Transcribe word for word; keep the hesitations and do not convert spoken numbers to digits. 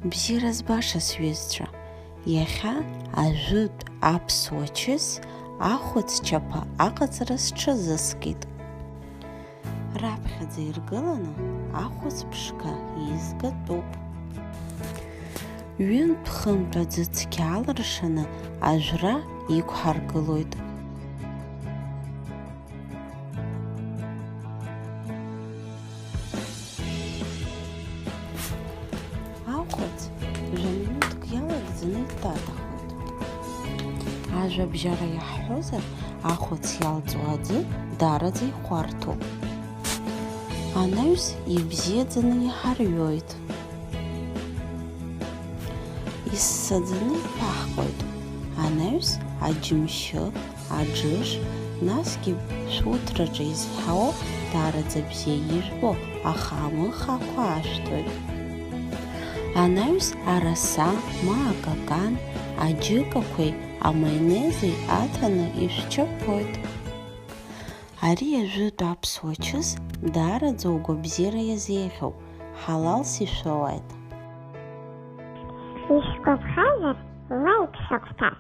Бзиара збаша, сҩызцәа, иахьа ажәытә аԥсуа чыс ахәыц чаԥа аҟаҵара сҽазыскит. Раԥхьаӡа иргыланы ахәыц ԥшқа еизгатәуп. Ҩынтә-хынтә аӡы цқьа алыршаны ажәра иқәҳаргылоит. Ахәыц жәа-минуҭк иалагӡаны иҭаҭахоит. Ажәабжьара иаҳҳәозар, ахәыц иалҵуа аӡы даараӡа ихәарҭоуп. Анаҩс ибзиаӡаны иҳарҩоит. Иссаӡаны иԥаҳҟоит. Анаҩс аџьымшьы, аџыш, насгьы шәуҭраҿы изҳауа, даараӡа бзиа ижәбо ахамы хақәа ашәҭоит. Анаҩс араса ма акакан аџьыкақәеи амаионези аҭаны ишәчаԥоит. Ари ажәытә аԥсуа чыс даараӡа угәабзиара иазеиӷьуп, ҳалалс ишәоуааит. Ишәгәаԥхазар, лаик шәахәҭа.